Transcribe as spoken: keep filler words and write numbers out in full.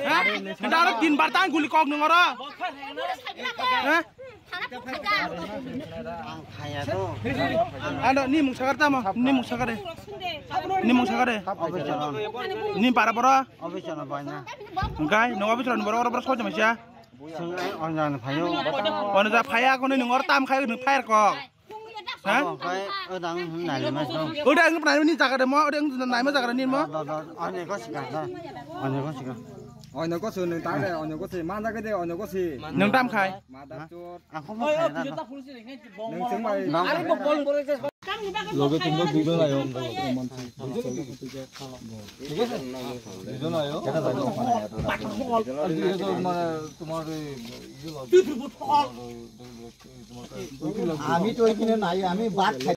Ha? Nda aro tin bar tang guli kok nung oro. Ha? Ano ni mung sakar tamo, ni mung sakare. Ni mung sakare. Ni para boro. Engkai nung office rok ni boro oro boro sojama sia. Ono ja phaya kono nung oro tam khai nung fire kok. Ha? Omo khai odang nailima so. Oda ang pernah ini jaga demo, oda ang naima jaga ni mo. Ane ko sika da. Ane ko sika. Ane ko su nung ta de, ane ko si, ma jaga de, ane ko si. Nung tam khai. Ma da chor. Ang ko mo khai da. Nung sing bai. Loge tum duijon ayo. Duijon ayo. Ar duijon mane tomar ei আমি তো ওইখানে নাই, আমি ভাত খাই।